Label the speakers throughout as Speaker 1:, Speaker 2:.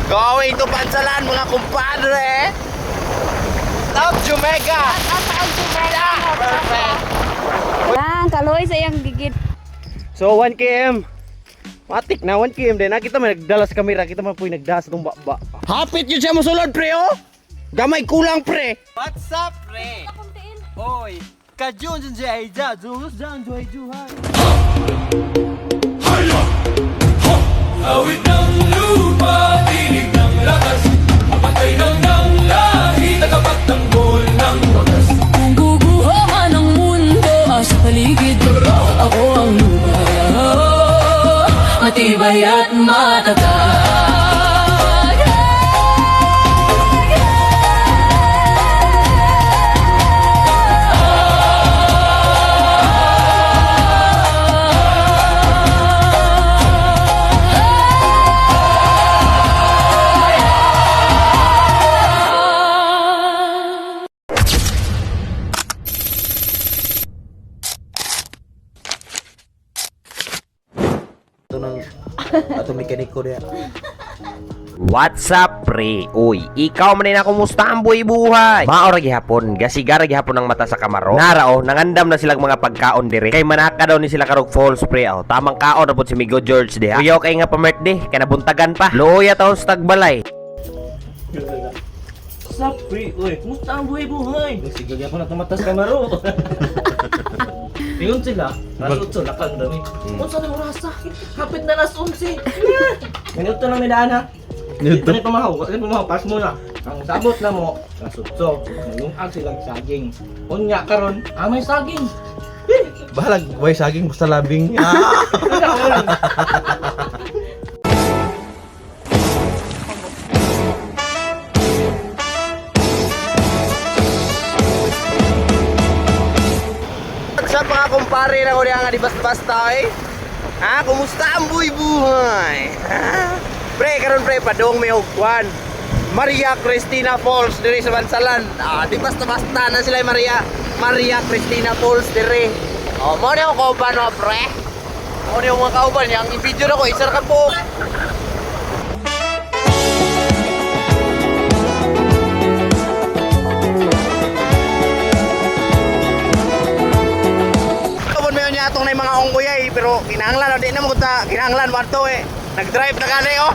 Speaker 1: Going to Bansalan, mga kumpadre! Top Jamaica! Perfect!
Speaker 2: Lang, kaloy sa iyang gigit.
Speaker 1: So 1 km. Matik na 1 km din. Nakita mo nagdala sa kamera, kita mo po yung nagdala sa itong baba. Hapit yun siya mosulod pre oh. Gamay kulang pre.
Speaker 3: What's up, pre? Oy, kajun jun jay ja, jun jan juay juhay.
Speaker 4: Awit ng lupa, tinig ng lakas. Kapatay ng ng lahi, tagapagtanggol ng wagas.
Speaker 5: Kung guguho man ang mundo sa paligid, ako ang lupa. Matibay at matatag.
Speaker 1: Ito ng ato mekaniko diya. What's up, pre? Uy, ikaw man na kumusta ang buhay-buhay? Maora gihapon, gasigara gihapon ang mata sa kamaro. Nara oh, nangandam na silang mga pagkaon dire. Kay manaka daw ni sila karog falls pre oh. Tamang kaon na pud si Migo George diha. Kuyaw kay nga pa-birthday, kay nabuntagan pa. Luoya taon sa tagbalay.
Speaker 3: What's up, pre? Oy, kumusta ang buhay-buhay? Sige ako na tumatas ka maro. Ingon sila, alas 8 lakag dami. Unsa na orasa? Hapit na alas 11. Ganito lang may daan ha. Dito ni pamahaw, ni pamahaw, pass mo na. Ang sabot na mo, alas 8. Nalungag silang saging. Unya karon, ah may saging.
Speaker 6: Bahalag, way saging basta labing.
Speaker 1: What's up mga kumpare na ko diha nga di basta-basta eh? Ha, kumusta ang buhay-buhay? Ha? Pre, karon pre, padong may og kwan. Maria Cristina Falls diri sa Bansalan. Ah, di basta-basta na sila Maria Maria Cristina Falls diri. Oh, mo ni ako kauban no, pre. Mo ni mga kauban yang i-video na ko isa ra ka po. Kabon mayon niya atong na mga onggoy pero kinahanglan di na mo ta kinahanglan mo ato eh. Nag-drive na gani oh.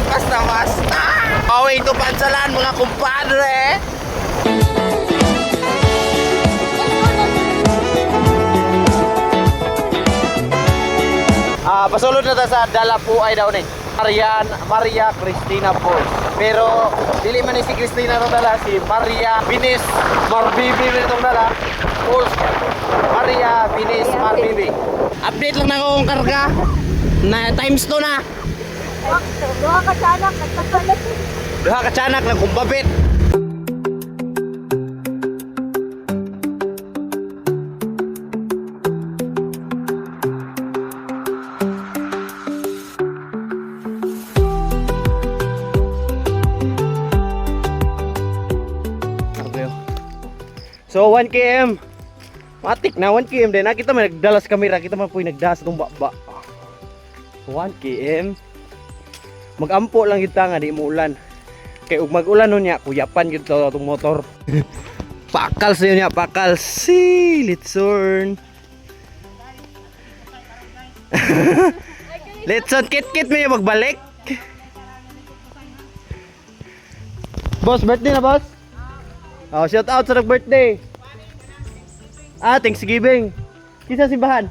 Speaker 1: Basta basta. Away to Bansalan mga kumpadre. Ah, pasulod na ta sa Dalapuay daw ni. Marian Maria Cristina Paul. Pero dili man ni si Cristina tong dala, si Maria Binis Marbibi man itong dala. Pauls. Maria Binis Marbibi. Update lang na ako kung karga. Na times 2 na.
Speaker 2: Duha ka tiyanak, nagpapalit.
Speaker 1: Duha ka tiyanak lang kumbabit. So 1 km. Matik na 1 km din. Nakita mo nagdala sa kamera, kita mo po yung nagdala sa itong baba. 1 km. Magampo lang yun ta nga di mo ulan. Kay ug mag-ulan nun niya, kuyapan yun to atong motor. Pakal sa niya, pakal. Si litson. Litson, kit-kit mo yung magbalik. Boss, birthday na boss? Oh, shout out sa nag-birthday. Ah, Thanksgiving. Kisa simbahan.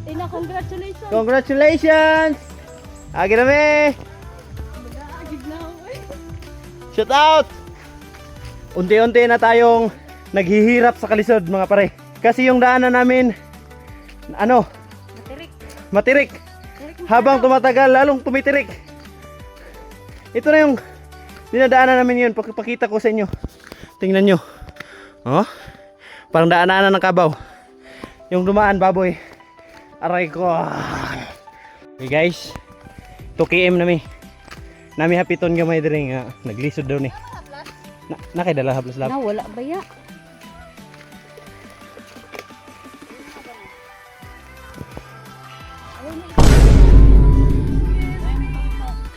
Speaker 2: Ina, congratulations.
Speaker 1: Congratulations! Agi na me. Shout out! Unti-unti na tayong naghihirap sa kalisod mga pare. Kasi yung daanan namin, ano,
Speaker 2: Matirik.
Speaker 1: matirik. Habang tumatagal, lalong tumitirik. Ito na yung dinadaanan namin yun. Pakipakita ko sa inyo. Tingnan nyo. Oh, parang daanan ng kabaw. Yung dumaan, baboy. Aray ko. Okay guys, 2 km nami. Nami hapiton gamay diri nga naglisod daw ni. Na, nakidala haplas lap.
Speaker 2: Na, wala ba ya?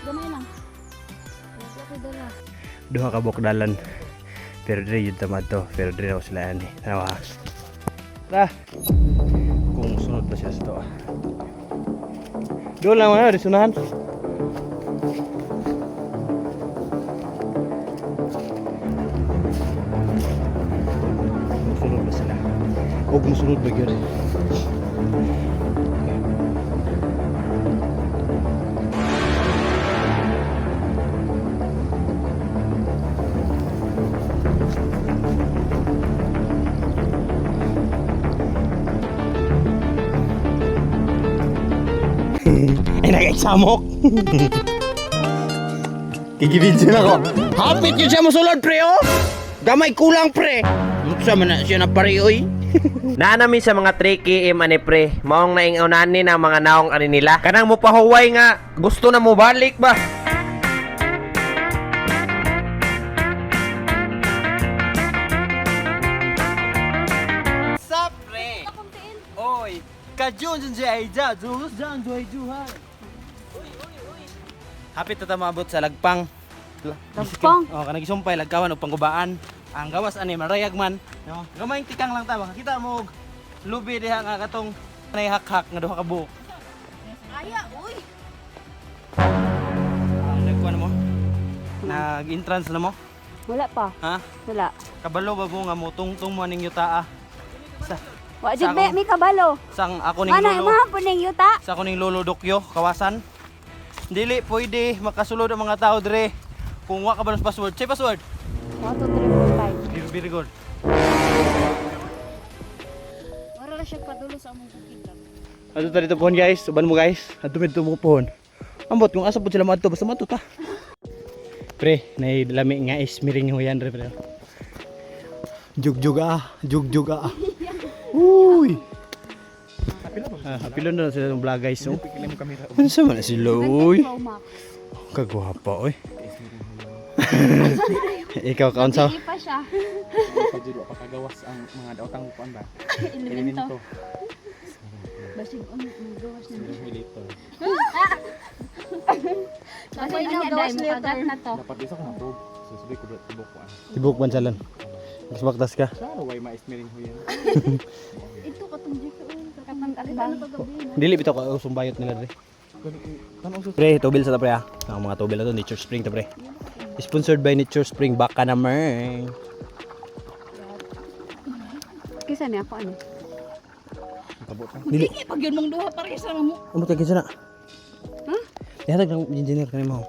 Speaker 2: Gamay lang. Wala ko dala.
Speaker 1: Duha ka bukdalan. Pero dire yun tamad to. Pero dire ako sila ani. Tanawa. Ta. Kung sunod pa siya sa to. Ah. Doon lang mga sunahan. Musunod ba sila? O musunod ba yun? Ay, nag-examok! Kikibidyo na ko. Hapit yun siya musulod, pre, oh! Gamay kulang, pre! Unsa man na siya na pare, oy?
Speaker 7: Naanami sa mga 3 km ani pre, maong naing unani na mga naong ani nila. Kanang mopahuway nga, gusto na mo balik ba?
Speaker 1: Sa pre! Oy! Kajun dyan siya ay dyan! Dyan dyan dyan. Hapit na ta maabot sa lagpang.
Speaker 2: Lagpang?
Speaker 1: Oh, kanang gisumpay lagkawan og panggubaan. Ang gawas ani marayag man, no? Gamayng tikang lang ta makakita mo og lubi diha nga katong nay hakhak nga duha ka buok.
Speaker 2: Aya, uy.
Speaker 1: Ah, nagkuan na mo? Nag-entrance na mo?
Speaker 2: Wala pa.
Speaker 1: Ha?
Speaker 2: Wala.
Speaker 1: Kabalo ba mo nga mo tungtong mo aning yuta ah? Sa
Speaker 2: Wa jud
Speaker 1: Sa
Speaker 2: be
Speaker 1: akong-
Speaker 2: mi kabalo.
Speaker 1: sang ako ning
Speaker 2: Mana
Speaker 1: lolo.
Speaker 2: mahapon ning yuta.
Speaker 1: Sa ako ning lolo Dokyo, kawasan. Dili pwede makasulod ang mga tao dire kung wa ka ba ng password. Say password.
Speaker 2: 1 2 3 4 5.
Speaker 1: Very good.
Speaker 2: Wala ra siya padulo sa among bukid lang.
Speaker 1: Adto ta dito pohon guys, uban mo guys. Adto dito mo pohon. Ambot kung asa pud sila maadto basta maadto ta. Pre, nay lami nga is miring huyan re pre. Jugjug ah, jugjug ah. Uy. Ah, apilon na sila ng vlog guys. Oh. Ano sa man na sila uy? Kagwapa oy. Ikaw kaunsa?
Speaker 2: Hindi pa siya.
Speaker 6: Pwede wa pakagawas ang mga daotang kuan ba?
Speaker 2: Elemento. Basig ang gawas na.
Speaker 6: Later.
Speaker 2: Basig ang gawas later. Na to.
Speaker 6: Dapat isa ko na Susubi ko tibok kuan.
Speaker 1: Tibok bansalan. Mas baktas ka.
Speaker 6: Klaro way mais miring huyan.
Speaker 2: Ito katong jiko. Katong alibang.
Speaker 1: Dili bitaw ka usong bayot nila dre. Pre, tubil sa ta pre ah. Ang mga tubil na to, Nature Spring ta pre. Sponsored by Nature Spring baka naman.
Speaker 2: Kisa niya ako ano?
Speaker 1: Dili.
Speaker 2: Pag yun mong duha para sa mo.
Speaker 1: Ano kay kinsa na?
Speaker 2: Ha?
Speaker 1: Ihatag ng engineer kanimo.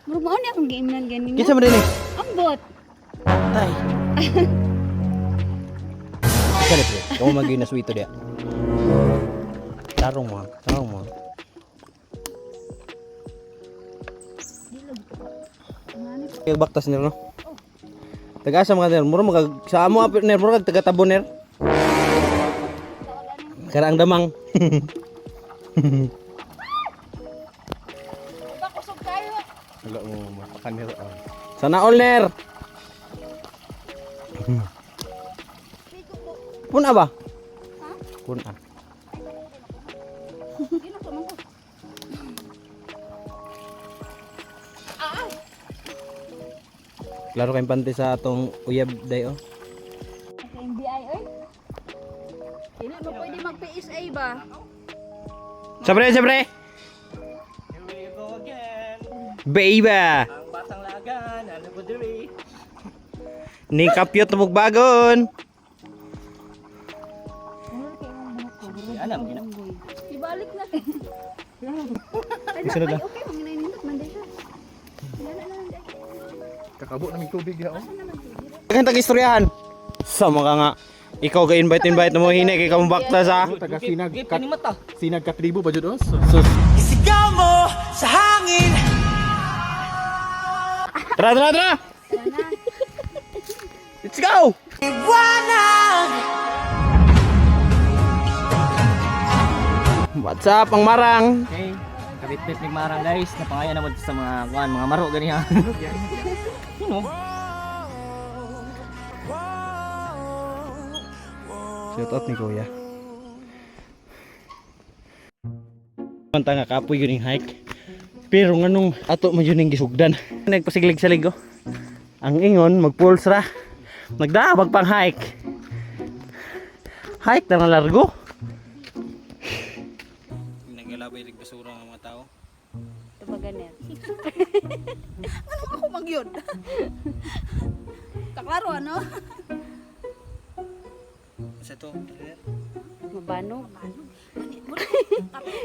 Speaker 2: Murag mao ni akong giimnan ganin.
Speaker 1: Kinsa man dinhi?
Speaker 2: Ambot.
Speaker 1: Tay. Kaya pre, kung maging naswito diya. Tarong mo, ah. Tarong mo. Kaya baktas nila no? Taga-asa mga nер, mura mga sa amo apit ner, mura kag taga-tabo ner. Kara ang damang.
Speaker 6: Wala mo mapakanil on.
Speaker 1: Sana all ner. Puna ba? Puna. Klaro kayong pante sa atong uyab day oh.
Speaker 2: MBI oy. Dili mo pwede mag PSA ba?
Speaker 1: Siyempre, siyempre.
Speaker 3: Here we go again.
Speaker 1: Baby.
Speaker 3: Ang batang lagan, ano ko diri?
Speaker 1: Ni kapyot na mugbagon.
Speaker 3: Alam gina.
Speaker 2: Ibalik na.
Speaker 1: Isunod na.
Speaker 2: Ay, okay, mga nainindot man din siya. Wala na lang din.
Speaker 6: Kakabo naming tubig ya oh.
Speaker 1: Kang tag-istoryahan. Sa mga nga. Ikaw ka invite invite na mo hinay kay ka mo baktas ha.
Speaker 6: Taga sinag
Speaker 3: Gip
Speaker 6: kat
Speaker 3: ni mata.
Speaker 6: sinag katribo ba jud os?
Speaker 1: Sus.
Speaker 4: Isigaw mo sa hangin.
Speaker 1: Tara, tara, tara. Let's go.
Speaker 4: Liwanag.
Speaker 1: What's up, ang marang?
Speaker 3: Okay. Kabit-bit mig marang guys, napangaya na mo sa mga kuan, mga maro ganiha. Sino?
Speaker 1: Shout out ni Kuya. Man ta nga kapoy yun yung hike. Pero nganong ato man yun yung gisugdan. Nagpasiglig-salig oh. Ang ingon magpulse ra. Nagdaabag pang hike. Hike na nga largo.
Speaker 6: Nagalabay rig basura ng mga tao.
Speaker 2: Tubagan.
Speaker 8: Ano ako magyud? Kaklaro ano?
Speaker 6: Sa to,
Speaker 2: Mabanog.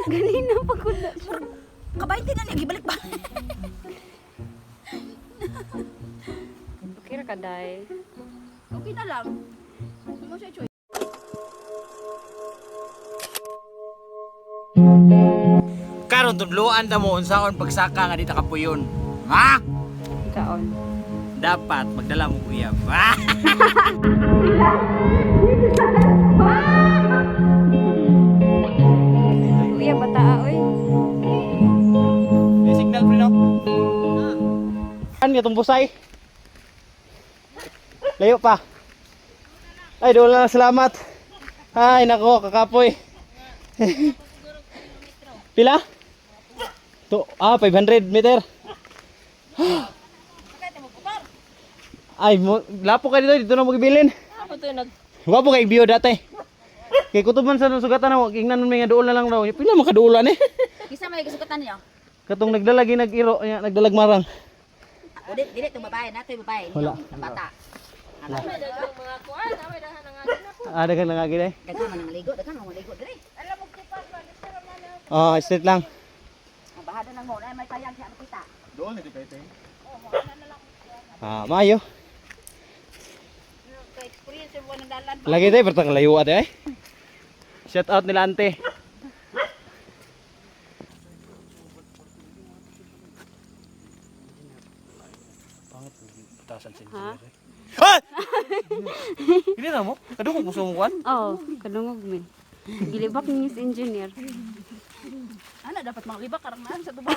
Speaker 2: Ganina pa ko na.
Speaker 8: Kabayti na niya gibalik ba?
Speaker 2: Okay ra ka day.
Speaker 8: Okay na lang. Mo siya choice.
Speaker 6: Karon tudloan ta mo unsaon pagsaka nga di ta kapuyon. Ha?
Speaker 2: Kaon.
Speaker 6: Dapat magdala mo uyab. Ah!
Speaker 2: Uya bata oy.
Speaker 6: May signal pre no?
Speaker 1: An nga tong busay? Layo pa. Ay, doon na lang, salamat. Ay, nako, kakapoy. Pila? To, 500 meter. Ay, mo, lapo ka dito, dito na magbilin. Wa po kay bio dati. Kay kutob man sa sugatan na, ingnan man nga dool na lang daw. Pila man kaduolan eh.
Speaker 8: Kisa may kasukatan niyo.
Speaker 1: Katong nagdalag nag-iro, nya, nagdalag marang.
Speaker 8: O di dili tong babae, nato yung babae.
Speaker 1: Wala.
Speaker 8: Ang bata.
Speaker 1: Ah, daghan lang agi day.
Speaker 8: Daghan man ang ligo, daghan man ang ligo dire.
Speaker 1: Ah, straight lang.
Speaker 8: Ang bahada nang mo na may tayang siya makita.
Speaker 1: Ah, maayo.
Speaker 8: Ka-experience sa buwan ng dalan.
Speaker 1: Lagi tayo, pero layo ate eh. Shout out nila ante.
Speaker 2: Ha?
Speaker 6: Ha! Hindi na mo? Kadungog mo sa mong kuan?
Speaker 2: Oo, kadungog mi. Gilibak ni sa engineer.
Speaker 8: Ano dapat manglibak karang naan sa tubang.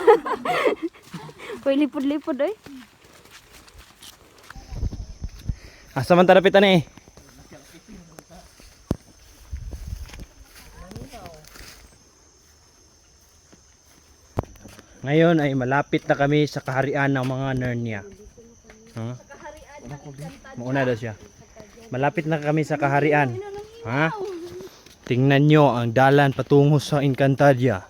Speaker 2: Koy lipod-lipod oy.
Speaker 1: Asa man tarapitan eh. Ngayon ay malapit na kami sa kaharian ng mga Narnia. Huh? Mauna daw siya. Malapit na kami sa kaharian. Ha? Tingnan nyo ang dalan patungo sa Encantadia.